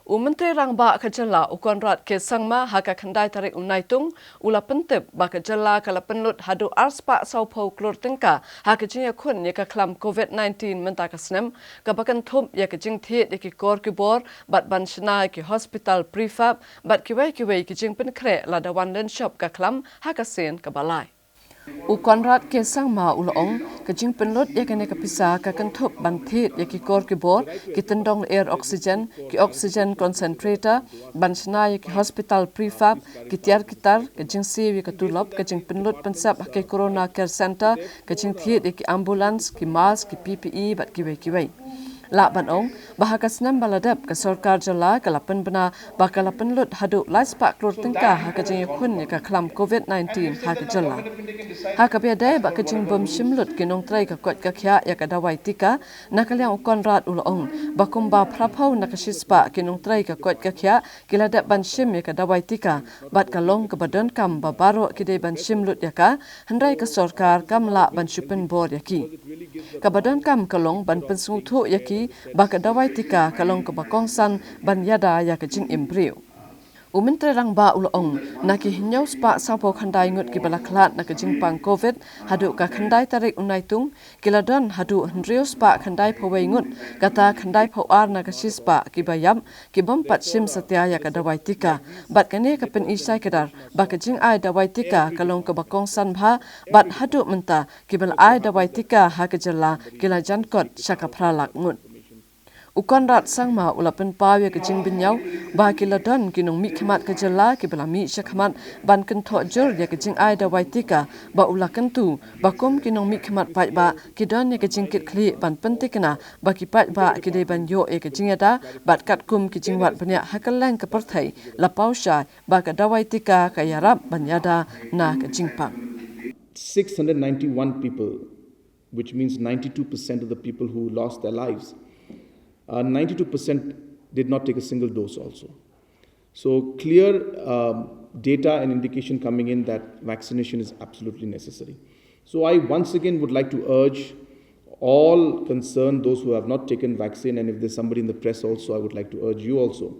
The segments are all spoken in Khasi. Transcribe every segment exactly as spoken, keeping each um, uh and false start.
U Myntri Rangbah ka jylla u Conrad K Sangma ha ka khyndai tarik u Naitung u la pyntip ba ka jylla ka la pynlut haduh arspah sawphew klur tyngka ha ka jingïakhun ïa ka khlam covid nineteen mynta ka snem, kaba kynthup ïa ka jingthied ïa ki kor ki bor bad ban shna ïa ki hospital prefab bad kiwei kiwei ki jingpynkhreh lada wan lynshop ka khlam ha ka sien kaba lai. U Conrad K Sangma u la ong, ka jingpynlut ïa kane ka pisa ka kynthup ban thied ïa ki kor ki bor, ki tyndong lyer oxygen, ki oxygen concentrator, ban shna ïa ki hospital prefab, ki tiar ki tar, ka jingsiew ïa ka tulop, ka jingpynlut pynsep ha ki Corona Care Center, ka jingthied ïa ki ambulance, ki mask, ki P P E bad kiwei kiwei. Lah ban ong ba ha ka snem ba la dep ka sorkar jylla ka la pynbna ba ka la pynlut haduh lai spah klur tyngka ha ka jingïakhun ïa ka khlam covid nineteen ha ka jylla. Ha kaba ïadei bad ka jingbym shim lut ki nongtrei ka koit ka khiah ïa ka dawai tika, na ka liang u Conrad u la ong ba kumba phraphew na ka shispah ki nongtrei ka koit ka khiah ki la dep ban shim ïa ka dawai tika bad ka long kaba donkam ba baroh ki dei ban shim lut ïa ka, hynrei ka sorkar kam lah ban shu pynbor ïa ki. Kaba donkam ka long ban pynsngewthuh ïa ki ba ka dawai tika ka long kaba kongsan ban ïada ïa ka jingim briew. U Myntri Rangbah u la ong, na ki hynñiew spah sawphew khyndai ngut kiba la khlad na ka jingpang covid haduh ka khyndai tarik u Naitung, ki la don haduh hynriew spah khyndai phew wei ngut, kata khyndai phew ar na ka shispah kiba ïap, ki bym pat shim satia ïa ka dawai tika. Bad kane ka pyni shai kdar ba ka jingai dawai tika ka long kaba kongsan bha, bad haduh mynta kiba la ai dawai tika ha ka jylla ki la jan kot sha ka phra lak ngut. U Conrad Sangma u la pynpaw ïa ka jingbynñiaw ba ki la don ki nongmihkhmat ka jylla kiba la mih shakhmat ban kynthoh jur ïa ka jingai dawai tika, ba u la kyntu ba kum ki nongmihkhmat paidbah ki don ïa ka jingkitkhlieh ban pyntikna ba ki paidbah ki dei ban ïoh ïa ka jingïada bad katkum ki jingwad bniah ha kylleng ka pyrthei la paw shai ba ka dawai tika ka ïarap ban ïada na ka jingpang. Six hundred ninety-one people, which means ninety-two percent of the people who lost their lives, uh, ninety-two percent did not take a single dose also. So clear, um, data and indication coming in that vaccination is absolutely necessary. So I once again would like to urge all concerned, those who have not taken vaccine, and if there's somebody in the press also, I would like to urge you also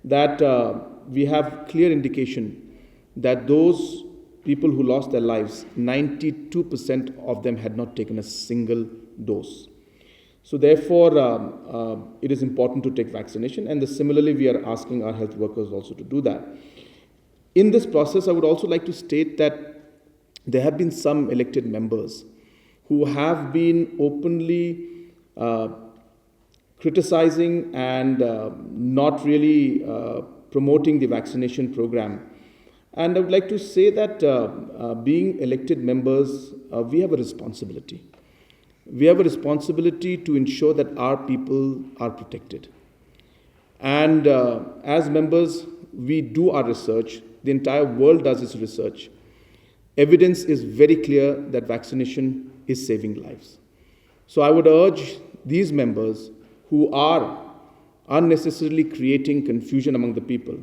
that, uh, we have clear indication that those people who lost their lives, ninety-two percent of them had not taken a single dose. So therefore, um, uh, it is important to take vaccination, and the, similarly, we are asking our health workers also to do that. In this process, I would also like to state that there have been some elected members who have been openly, uh, criticizing and, uh, not really, uh, promoting the vaccination program. And I would like to say that, uh, uh, being elected members, uh, we have a responsibility. We have a responsibility to ensure that our people are protected. And, uh, as members, we do our research. The entire world does its research. Evidence is very clear that vaccination is saving lives. So I would urge these members who are unnecessarily creating confusion among the people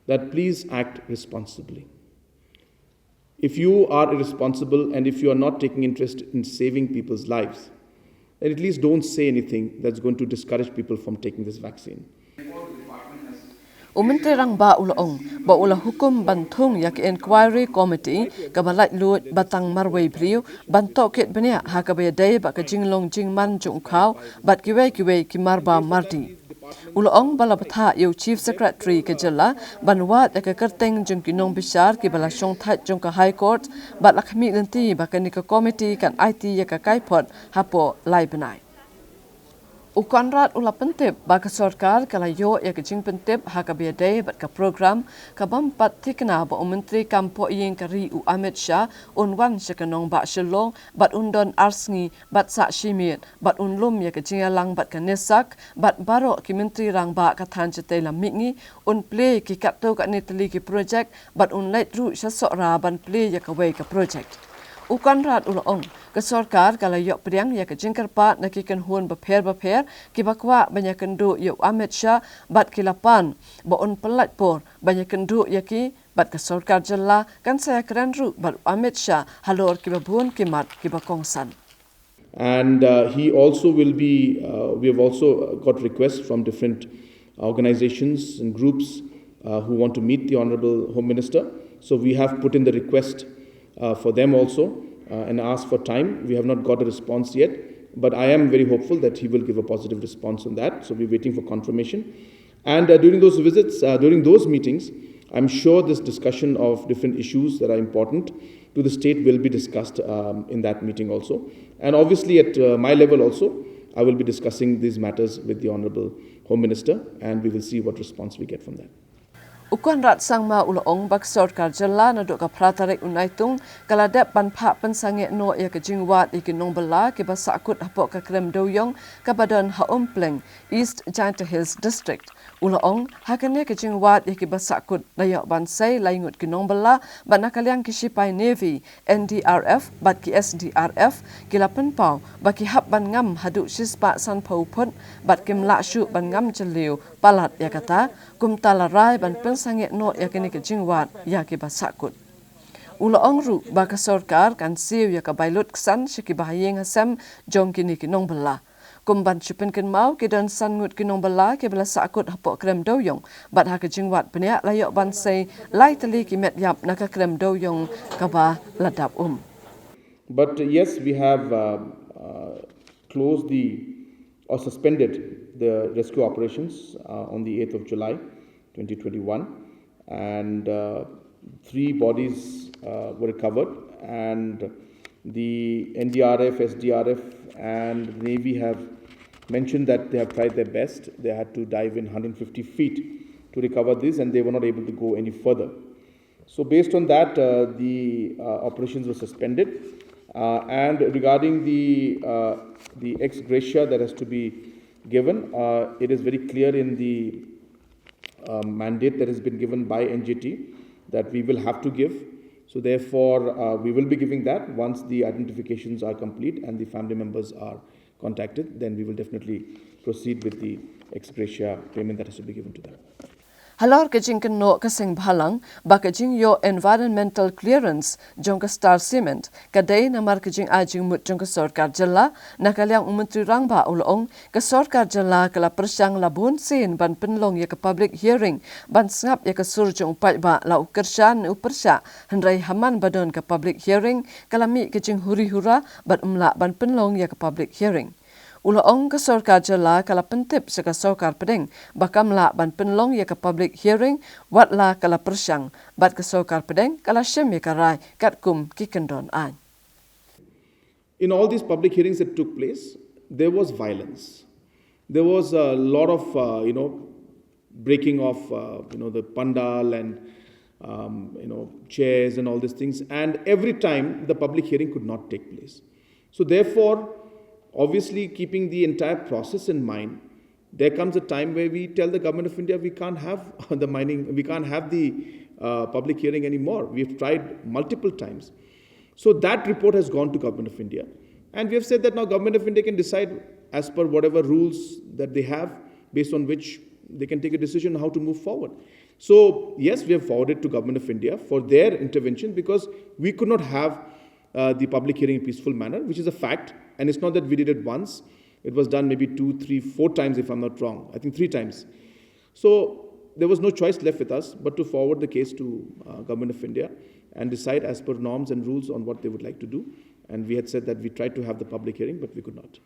that please act responsibly. If you are irresponsible and if you are not taking interest in saving people's lives, then at least don't say anything that's going to discourage people from taking this vaccine. U Myntri Rangbah u la ong ba u la hukum ban thung ïa ka Inquiry Committee kaba laitluid ba tang marwei briew ban tohkit bniah ha kaba ïadei bad ka jinglong jingman jong u khaw bad kiwei kiwei ki marbam mardih. U la ong ba la bthah ïa u Chief Secretary ka jylla ban wad ïa ka kyrteng jong ki nongbishar kiba la shongthait jong ka High Court bad la khmih lynti ba kane ka committee kan aiti ïa ka kaiphod hapoh lai bnai. U Conrad u la pyntip ba ka sorkar ka la ïoh ïa ka jingpyntip ha kaba ïadei bad ka program ka bym pat thikna ba u Myntri Kam Pohïing ka ri u Amit Shah un wan sha ka nongbah Shillong bad un don ar sngi bad sah shi miet bad un lum ïa ka jingïalang bad ka NESAC bad baroh ki Myntri Rangbah ka thaiñ shatei lam mihngi, un plie ki katto katne tylli ki projek bad un leit ruh sha Sohra ban plie ïa kawei ka projek. U Conrad u la ong, ka sorkar ka la ïoh pdiang ïa ka jingkyrpad na ki kynhun bapher bapher kiba kwah ban ïakynduh ïa u Amit Shah bad ki la pan ba un pyllait por ban ïakynduh ïa ki bad ka sorkar jylla kan sa ïakren ruh bad u Amit Shah halor kiba bun ki mat kiba kongsan. And, uh, he also will be, uh, we have also got requests from different organizations and groups uh, who want to meet the Honorable Home Minister. So we have put in the request uh, for them also uh, and asked for time. We have not got a response yet, but I am very hopeful that he will give a positive response on that. So we're waiting for confirmation. And uh, during those visits, uh, during those meetings, I'm sure this discussion of different issues that are important to the state will be discussed um, in that meeting also. And obviously, at uh, my level also, I will be discussing these matters with the Honorable Home Minister, and we will see what response we get from that. U Conrad Sangma u la ong ba ka sorkar jylla naduh ka phra tarik u Naitung ka la dep ban phah pynsangeh noh ïa ka jingwad ïa ki nongbylla kiba sahkut hapoh ka krem dewïong kaba don ha Umpleng, East Jaintia Hills District. U la ong ha kane ka jingwad ïa kiba sahkut la ïoh ban sei lai ngut ki nongbylla bad na ka liang ki shipai Navy, N D R F bad ki S D R F ki la pynpaw ba ki hap ban ngam haduh shispah sanphew phut bad kim lah shuh ban ngam jylliew palat ïa kata, kumta la rai ban pynsangeh noh ïa kane ka jingwad ïa kiba sahkut. U la ong ruh ba ka sorkar kan siew ïa ka bai lut ksan sha kiba ha ïing ha sem jong kine ki nongbylla. Kum ban shu pynkynmaw, ki don san ngut ki nongbylla kiba la sahkut hapoh krem dewïong bad ha ka jingwad bniah la ïoh ban sei lai tylli ki met ïap na ka krem dewïong kaba la dap um. But uh, yes, we have uh, uh, closed the or suspended the rescue operations uh, on the eighth of July twenty twenty-one, and uh, three bodies uh, were recovered, and the N D R F, S D R F, and the Navy have mentioned that they have tried their best. They had to dive in one hundred fifty feet to recover this, and they were not able to go any further. So based on that, uh, the uh, operations were suspended. Uh, and regarding the uh, the ex gratia that has to be given, uh, it is very clear in the uh, mandate that has been given by N G T that we will have to give. So therefore, uh, we will be giving that once the identifications are complete and the family members are contacted. Then we will definitely proceed with the ex gratia payment that has to be given to them. Halor ka jingkynnoh ka seng bhalang ba ka jingïoh environmental clearance jong ka Star Cement ka dei namar ka jingai jingmut jong ka sorkar jylla, na ka liang u Myntri Rangbah u la ong ka sorkar jylla ka la pyrshang la bun sien ban pynlong ïa ka public hearing ban sngap ïa ka sur jong u paidbah la u kyrshan u pyrshah, hynrei ha man ba don ka public hearing ka la mih ka jinghuri hura bad um lah ban pynlong ïa ka public hearing. U la ong ka sorkar jylla ka la pyntip sha ka sorkar pdeng ba kam lah ban pynlong ïa ka public hearing wat la ka la pyrshang, bad ka sorkar pdeng ka la shim ïa ka rai katkum ki kyndon aiñ. In all these public hearings that took place, there was violence. There was a lot of, uh, you know, breaking of, uh, you know, the pandal and, um, you know, chairs and all these things. And every time the public hearing could not take place. So therefore, obviously, keeping the entire process in mind, there comes a time where we tell the Government of India we can't have the mining, we can't have the uh, public hearing anymore. We've tried multiple times. So that report has gone to Government of India. And we have said that now Government of India can decide as per whatever rules that they have, based on which they can take a decision how to move forward. So yes, we have forwarded to Government of India for their intervention because we could not have uh, the public hearing in a peaceful manner, which is a fact. And it's not that we did it once. It was done maybe two, three, four times, if I'm not wrong. I think three times. So there was no choice left with us but to forward the case to uh, Government of India and decide as per norms and rules on what they would like to do. And we had said that we tried to have the public hearing, but we could not.